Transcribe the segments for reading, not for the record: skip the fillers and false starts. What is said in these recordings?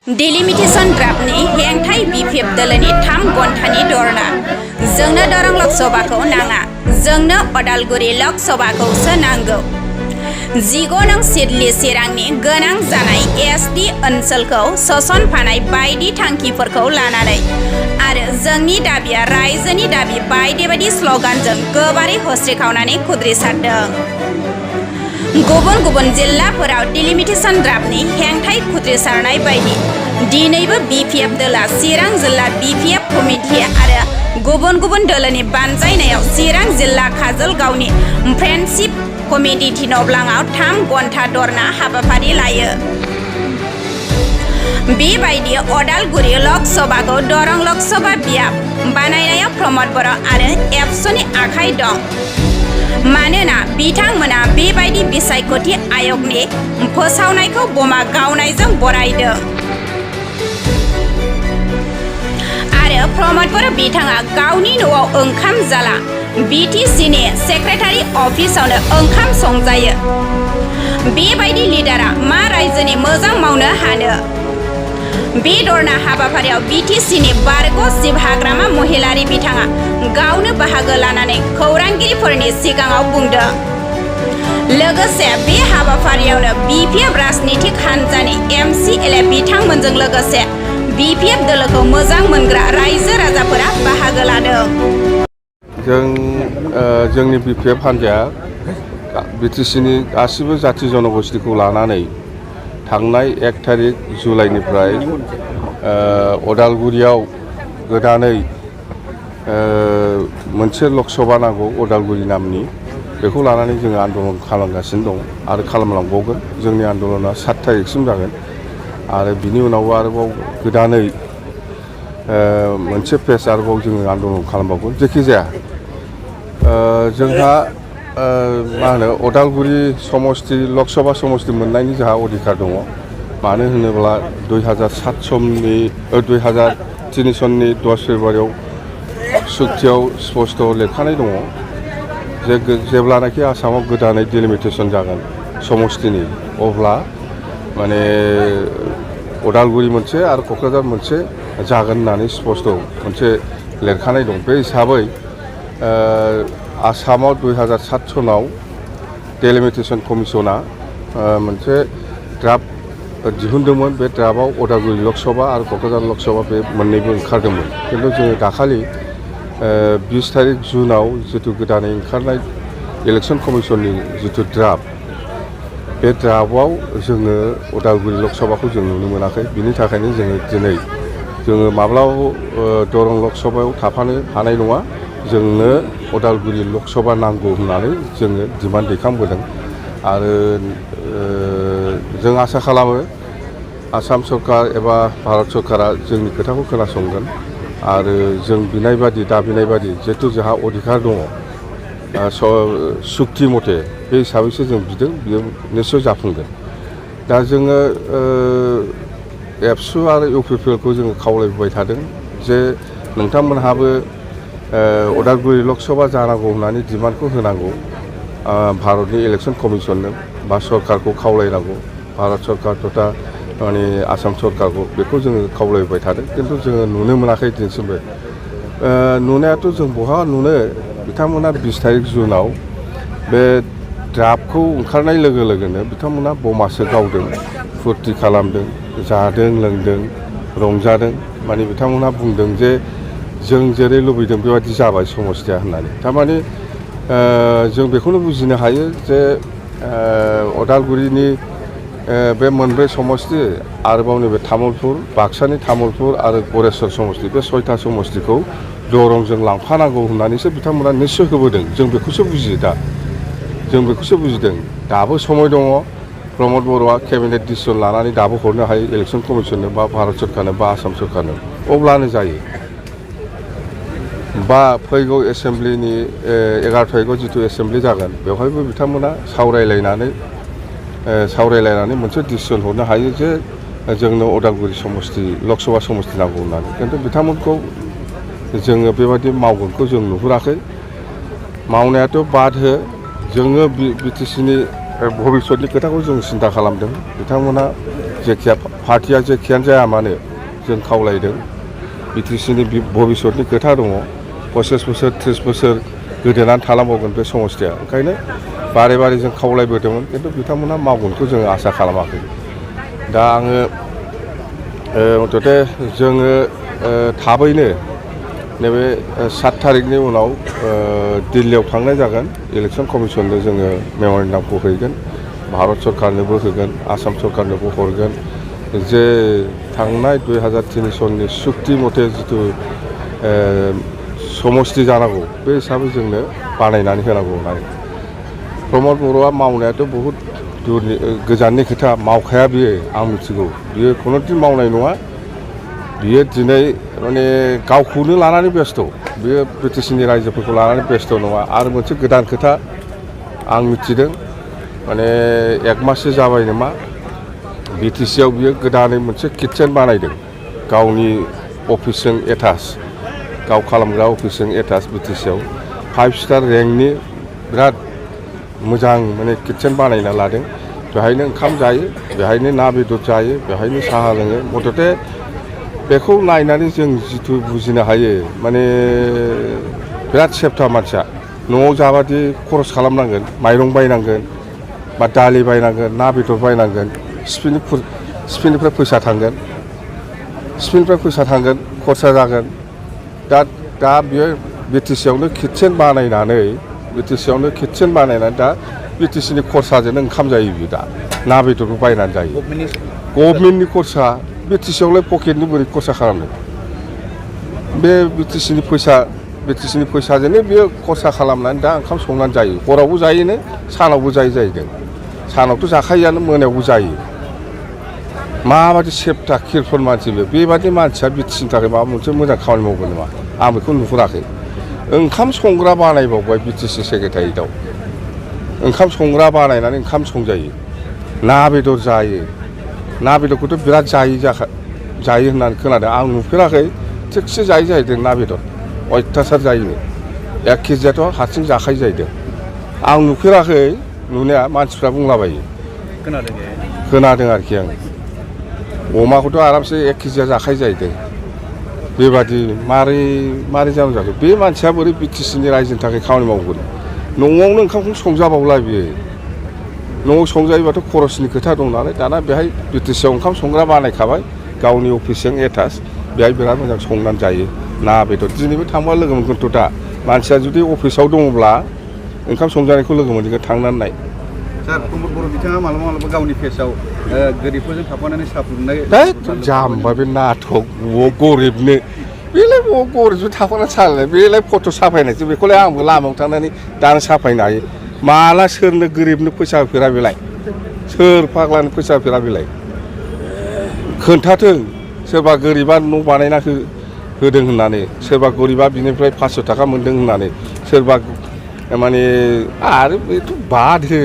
Delimitation ड्राफ्टनि हेंथाय BPF दोलोनि 3 घन्टानि धरना जोंनो दरं लक'सभखौ नाङा जोंनो अदालगुरि लक'सभखौसो नांगौ 15 नं सिडली चिरांनि गोनां जानाय एस'थ ओनसोलखौ सोसनफानाय बायदि थांखिफोरखौ लानानै आरो जोंनि दाबिया रायजोनि दाबि बायदि स्लगानजों गोबारै हस्रिखावनानै खुद्रिसारदों। गुबुन गुबुन जिल्लाफोराव डेलिमिटेशन ड्राफ्टनि हेंथाय खुद्रिसारनाय बायदि दिनैबो BPF दोला चिरां जिल्ला BPF कमिटि आरो गुबुन गुबुन दोलोनि बानजायनायाव चिरां जिल्ला काजलगावनि फ्रेन्डशिप कमिटि थिनब्लाङाव 3 घन्टा धरना हाबाफारि लायो। बेबायदि अदालगुरि लक'सभखौ दरं लक'सभा बियाब बानायनायाव प्रमद बर' आरो एस'थनि आखाइ दं। मानोना बिथांमोना बेबायदि बिसायख'थि आय'गनि फोसावनायखौ बमा गावनायजों बरायदों आरो प्रमद बर' बिथाङा गावनि न'आव ओंखाम जाला BTCनि सेक्रेटारि अफिसावनो ओंखाम संजायो। बेबायदि लिडारा मा रायजोनि मोजां मावनो हानो? बे धरना हाबाफारियाव BTCनि बारग' जिब हाग्रामा महिलारि बिथाङा गावनो बाहागो लानानै खौरांगिरिफोरनि सिगाङाव बुंदों। लोगोसे बे हाबाफारियावनो BPF राजनितिक हान्जानि MCLA बिथांमोनजों लोगोसे BPF दोलोखौ मोजां मोनग्रा रायजो राजाफोरा बाहागो लादों। जोंनि BPF हान्जाया BTCनि गासिबो जाथि जनगोष्ठीखौ लानानै थांनाय 1 थारिख जुलाइनिफ्राय अदालगुरियाव गोदानै मोनसे लक'सभा नांगौ अदालगुरि नामनि बेखौ लानानै जोङो आन्दलन खालामगासिनो दं आरो खालामलांबावगोन। जोंनि आन्दलना 7 थारिखसिम जागोन आरो बिनि उनावबो आरोबाव गोदानै मोनसे फेज आरोबाव जोङो आन्दलन खालामबावगोन। जायखिजाया जोंहा मा होनो अदालगुरि समस्ति लक'सभा समस्ति मोननायनि जोंहा अधिकार दङ। मानो होनोब्ला 2003 सननि 10 फेब्रुवारियाव सुक्तियाव स्पष्ट लिरखानाय दङ जे जेब्लानाखि आसामाव गोदानै डेलिमिटेशन जागोन समस्तिनि अब्ला माने अदालगुरि मोनसे आरो क'क्राझार मोनसे जागोन होननानै स्पष्ट मोनसे लिरखानाय दं। बे हिसाबै आसामाव 2007 सनाव डेलिमिटेशन कमिसना मोनसे ड्राफ्ट दिहुनदोंमोन। बे ड्राफ्टआव अदालगुरि लक'सभा आरो क'क्राझार लक'सभा बे मोननैबो ओंखारदोंमोन। खिन्थु जोङो दाखालि 20 थारिख जुनाव जिथु गोदानै ओंखारनाय इलेक्सन कमिसननि जिथु ड्राफ्ट बे ड्राफ्टआव जोङो अदालगुरि लक'सभाखौ जों नुनो मोनाखै। बिनि थाखायनो जोङो माब्लाबाबो दरं लक'सभायाव थाफानो हानाय नङा। जोंनो अदालगुरि लक'सभा नांगौ होननानै जोङो डिमान्ड दैखांबोदों आरो जों आसा खालामो आसाम सरकार एबा भारत सरकारा जोंनि खोथाखौ खोनासंगोन आरो जों बिनाय बादि दाबिनाय बादि जिहेतु जोंहा अधिकार दङ सुक्ति मथे बे हिसाबैसो जों बिदों बियो निस्सय जाफुंगोन। दा जोङो एबसु आरो UPPखौ जोङो खावलायबोबाय थादों जे नोंथांमोनहाबो अदालगुरि लक'सभा जानांगौ होननानै डिमान्डखौ होनांगौ भारतनि इलेक्सन कमिसननो बा सरकारखौ खावलायनांगौ भारत सरकार तथा माने आसाम सरकारखौ बेखौ जोङो खावलायबाय थादों। खिन्थु जोङो नुनो मोनाखै दिनैसिमबो। नुनायाथ' जों बहा नुनो बिथांमोना 20 थारिख जुनाव बे ड्राफ्टखौ ओंखारनाय लोगो लोगोनो बिथांमोना बमासो गावदों फुरथि खालामदों जादों लोंदों रंजादों। माने बिथांमोना बुंदों जे जों जेरै लुबैदों बेबायदि जाबाय समस्तिया होननानै। थारमाने जों बेखौनो बुजिनो हायो जे अदालगुरिनि बे मोनब्रै समस्ति आरोबाव नैबे तामुलपुर बाक्सानि तामुलपुर आरो गरेस्वर समस्ति बे 6था समस्तिखौ दरंजों लांफानांगौ होननानैसो बिथांमोना निस्सय होबोदों। जों बेखौसो बुजियो दा जों बेखौसो बुजिदों। दाबो समय दङ प्रमद बर'आ केबिनेट डिसिसन लानानै दाबो हरनो हायो इलेक्सन कमिसननो बा भारत सरकारनो बा आसाम सरकारनो अब्लानो जायो। बा फैगौ एसेम्ब्लिनि 11 थारिखआव जिथु एसेम्ब्लि जागोन बेवहायबो बिथांमोना सावरायलायनानै मोनसे डिसिसन हरनो हायो जे जोंनो अदालगुरि समस्ति लक'सभा समस्ति नांगौ होननानै। खिन्थु बिथांमोनखौ जोङो बेबायदि मावगोनखौ जों नुहुराखै। मावनायाथ' बाद हो जोङो BTCनि भबिष्यतनि खोथाखौ जों सिन्था खालामदों बिथांमोना जेखिया पार्टिया जेखियानो जाया मानो जों खावलायदों बिटिसिनि भबिष्यतनि खोथा दङ 25 बोसोर 30 बोसोर गोदोनानै थालांबावगोन बे समस्थिया ओंखायनो बारे बारे जों खावलायबोदोंमोन खिन्थु बिथांमोना मावगोनखौ जोङो आसा खालामाखै दा आङो मथथे जोङो थाबैनो नैबे 7 थारिखनि उनाव दिल्लीयाव थांनाय जागोन इलेक्शन कमिसननो जोङो मेम'रेन्डामखौ हैगोन भारत सरकारनोबो होगोन आसाम सरकारनोबो हरगोन जे थांनाय 2003 सननि सुक्ति मथे जिथु समस्ति जानांगौ बे हिसाबै जोंनो बानायनानै होनांगौ होननानै प्रमद बर'आ मावनायाथ' बहुद गोजाननि खोथा मावखाया बियो आं मिथिगौ बियो खुनुदिन मावनाय नङा बियो दिनै माने गावखौनो लानानै बेस्थ' बियो बिटिसिनि रायजोफोरखौ लानानै बेस्थ' नङा आरो मोनसे गोदान खोथा आं मिथिदों माने 1 माससो जाबाय नामा बिटिसिआव बियो गोदानै मोनसे किटचेन बानायदों गावनि अफिसजों एटाच गाव खालामग्रा अफिसजों एटाच बिटिसिआव 5 स्टार रेंकनि बिराद मोजां माने किटचेन बानायना लादों बेहायनो ओंखाम जायो बेहायनो ना बेदर जायो बेहायनो साहा लोङो मथथे बेखौ नायनानै जों जिथु बुजिनो हायो माने बिराद सेफथा मानसिया न'आव जाबादि खरस खालामनांगोन माइरं बायनांगोन बा दालि बायनांगोन ना बेदर बायनांगोन स्पिनिफ्राय फैसा थांगोन खरसा जागोन दा बियो बिटिसिआवनो किटचेन बानायनानै दा बिटिसिनि खरसाजोंनो ओंखाम जायो बियो दा ना बेदरबो बायनानै जायो गभर्नमेन्टनि खरसा बिटिसिआवलाय पकेटनि बोरै खरसा खालामनो बे बिटिसिनि फैसाजोंनो बियो खरसा खालामनानै दा ओंखाम संनानै जायो हरावबो जायोनो सानावबो जायो जाहैदों सानावथ' जाखायोआनो मोनायावबो जायो माबादि सेफथा किरफोर मानसि बेबादि मानसिया बिटिसिनि थाखाय माबा मोनसे मोजां खामानि मावगोन नामा आं बेखौ नुहुराखै ओंखाम संग्रा बानायबावबाय बिटिसि सेक्रेटारियेटआव ओंखाम संग्रा बानायनानै ओंखाम संजायो ना बेदर जायो ना बेदरखौथ' बिराद जायो होननानै खोनादों आं नुफेराखै थिगसे जायो जाहैदों ना बेदर अयथासार जायो 1 केजियाथ' हारसिं जाखायो जाहैदों आं नुफेराखै नुनाया मानसिफ्रा बुंलाबायो खोनादों आरोखि आं अमाखौथ' आरामसे 1 केजिया जाखायो जाहैदों बेबादि मारै जानो जाखो बे मानसिया बोरै बिटिसिनि रायजोनि थाखाय खामानि मावगोन न'आवनो ओंखामखौ संजाबावला बियो न'आव संजायोबाथ' खरसनि खोथा दं नालाय दाना बेहाय बिटिसिआव ओंखाम संग्रा बानायखाबाय गावनि अफिसजों एटाच बेहाय बिराद मोजां संनानै जायो ना बेदर दिनैबो थांबा लोगो मोनगोनथ' दा मानसिया जुदि अफिसाव दङब्ला ओंखाम संजानायखौ लोगो मोनगोन थांनानै नाय सार प्रमद बर' बिथाङा मालाबा गावनि फेसआव गोरिबफोरजों थाफानानै साहा फुदुंनाय जाम्बा बे नाटक गरिबनो बेलाय गरिबजों थाफानानै सालायनाय बेलाय फट' साफायनायसो बेखौलाय आंबो लामायाव थांनानै दानो साफायनो हायो माला सोरनो गोरिबनो फैसा होफेरा बेलाय सोर फाग्लानो फैसा होफेरा बेलाय खोन्थाथों सोरबा गोरिबा न' बानायना होदों होननानै सोरबा गरिबा बिनिफ्राय 500 थाखा मोन्दों होननानै सोरबा माने आरो बेथ' बाद हो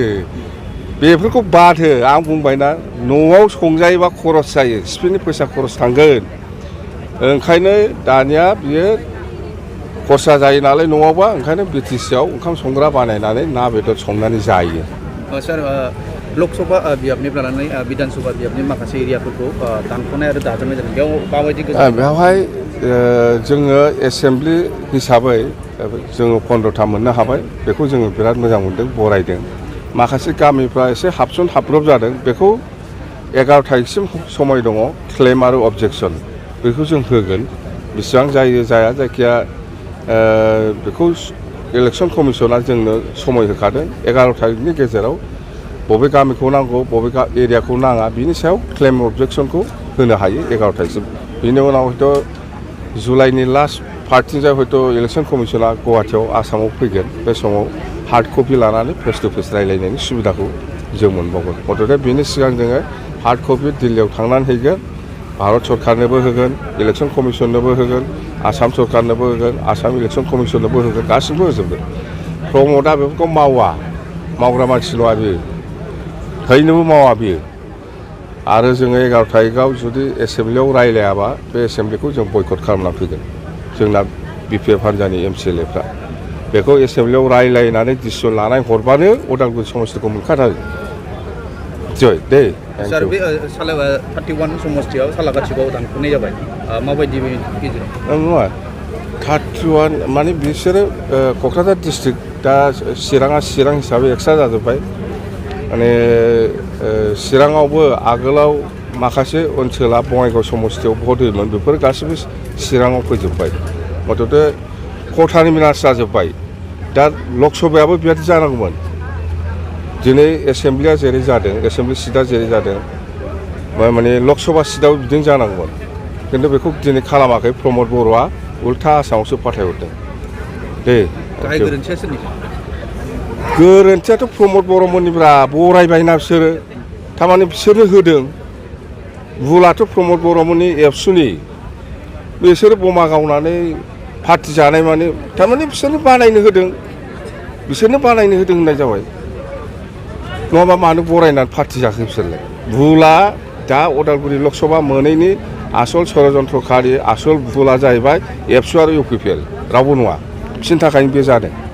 बेफोरखौ बाद हो आं बुंबायना न'आव संजायोबा खरस जायो स्पिनि फैसा खरस थांगोन ओंखायनो दानिया बियो खरसा जायो नालाय न'आवबा ओंखायनो बिटिसिआव ओंखाम संग्रा बानायनानै ना बेदर संनानै जायो सार ल'कसभा बियाबनिफ्राय लानानै बिधान सभा बियाबनि माखासे एरियाफोरखौ दानख'नाय आरो दाजाबनाय जादों बेयाव माबायदि बेवहाय जोङो एसेम्ब्लि हिसाबै जोङो 15था मोननो हाबाय बेखौ जोङो बिराद मोजां मोनदों बरायदों माखासे गामिफ्रा एसे हाबसन हाब्रब जादों बेखौ 11 थारिखसिम समय दङ क्लेम आरो अबजेक्सन बेखौ जों होगोन बेसेबां जायो जाया जायखिया बेखौ इलेक्शन कमिसना जोंनो समय होखादों 11 थारिखनि गेजेराव बबे गामिखौ नांगौ बबे एरियाखौ नाङा बिनि सायाव क्लेम अबजेक्सनखौ होनो हायो 11 थारिखसिम बिनि उनाव हयथ' जुलाइनि लास्ट पार्टनिफ्राय हयथ' इलेक्शन कमिसना गुवाहाटियाव आसामाव फैगोन बे समाव हार्ड कपि लानानै फेस टु फेस रायलायनायनि सुबिदाखौ जों मोनबावगोन हयथ' बेनि सिगां जोङो हार्ड कपि दिल्लीयाव थांनानै हैगोन भारत सरकारनोबो होगोन इलेक्शन कमिसननोबो होगोन आसाम सरकारनोबो होगोन आसाम इलेक्शन कमिसननोबो होगोन गासिबो होजोबगोन प्रमदआ बेफोरखौ मावग्रा मानसि नङा बियो हैनोबो मावा बियो आरो जोङो 11 थारिखआव जुदि एसेम्ब्लियाव रायलायाबा बे एसेम्ब्लिखौ जों बयकट खालामना फैगोन जोंना BPF हान्जानि MCLA बेखौ एसेम्ब्लियाव रायलायनानै डिसिसन लानाय हरबानो उदालगुरि समस्तिखौ मोनखाथारो जय दे सार बे 31 समस्थियाव सालाकाथियाव दानख'नाय जाबाय माबायदि गेजेराव नङा 31 माने बिसोरो क'क्राझार डिस्ट्रिक्ट दा चिराङा चिरां हिसाबै एक्सट्रा जाजोब्बाय माने चिराङावबो आगोलाव माखासे ओनसोला बङाइगाव समस्थियाव भट होयोमोन बेफोर गासैबो चिराङाव फैजोब्बाय मथथे खथानि मिनास जाजोब्बाय दा लकसभायाबो बेबायदि जानांगौमोन दिनै एसेम्ब्लिया जेरै जादों एसेम्ब्लि सिटआ जेरै जादों माने लकसभा सिटआव बिदिनो जानांगौमोन खिन्थु बेखौ दिनै खालामाखै प्रमद बर'आ उल्था आसामावसो फाथायहरदों दे गाहाय गोरोन्थिया सोरनि गोरोन्थियाथ' प्रमद बर'मोननिब्रा बरायबायना बिसोरो थारमाने बिसोरनो होदों भुलाथ' प्रमद बर'मोननि एबसुनि बिसोरो बमा गावनानै पार्टि जानाय माने थारमाने बिसोरनो बानायनो होदों होननाय जाबाय नङाबा मानो बरायनानै पार्टि जाखो बिसोरलाय भुला दा उदालगुरि लकसभा मोनैनि आसल षड़यन्त्रखारि आसल भुला जाहैबाय एबसु आरो इउपिपिएल रावबो नङा बिसोरनि थाखायनो बे जादों